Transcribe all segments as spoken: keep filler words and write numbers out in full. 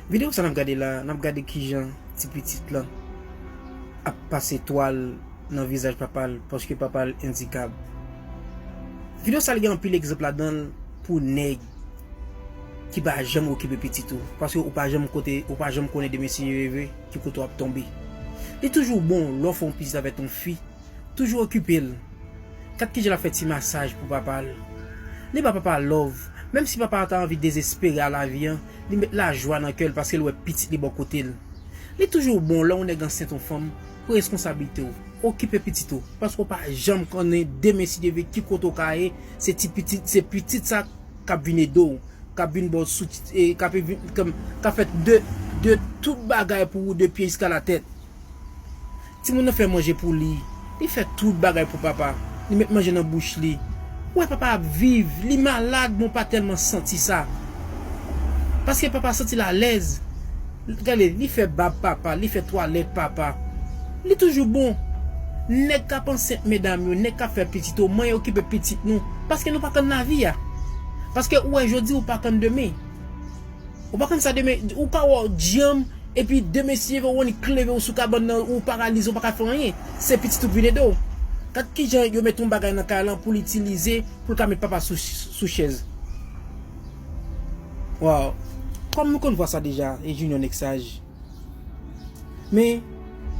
Videyo sa n ap gade la, n ap gade kijan ti pitit lan ap pase twal nan vizaj papa l paske papa l endikab. Videyo sa li gen anpil egzanp ladan l pou nèg ki pa janm okipe pitit ou, paske ou pa janm kote, ou pa janm konnen demen si Dye vle ki kote w ap tonbe. Li toujou bon lè w fè yon pitit avèk yon fi, toujou okipe l. Gad kijan l ap fè ti masaj pou papa l. Li ba papa love. Menm si papa a ta anvi dezespere a lavi an, li met lajwa nan kè l paske l wè pitit li bò kote l. Li toujou bon lè yon nèg ansent yon fanm, pran responsablite w. Okipe pitit ou, paske w pa janm konnen demen si Dye vle ki kote w ka ye, se ti pitit, se pitit sa k ap vin ede w, k ap vin ba w sou, e, k ap vin, k ap fè de, de tout bagay pou ou, de pye jiska latèt. Timoun nan fè manje pou li. Li fè tout bagay pou papa. Li met manje nan bouch li. Ou wè papa ap viv. Li malad, men w pa tèlman santi sa. Paske papa santi l alèz. Gade, li fè bab papa, li fè twalèt papa. Li toujou bon. Nèg k ap ansent medam yo, nèg k ap fè pitit yo, manyen okipe pitit nou. Paske nou pa konn lavi a. Paske ou wè jodi, ou pa konn demen. Ou pa konn sa demen, ou ka wè w djanm, epi demen si Dye vle, ou annik leve, ou sou kabann nan, ou paralize, ou pa ka fè anyen. Se pitit ou k vin ede w. Gad kijan yo met yon bagay nan kay lan pou l itilize, pou l ka met papa sou, sou chèz. Waw. Kòm nou konn vwa sa deja, e Junior nèg saj. Men,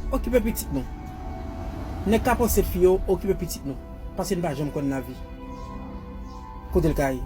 okipe pitit nou. Nèg k ap ansent fi yo, okipe pitit nou. Paske n pa janm konn lavi. Kote l ka ye.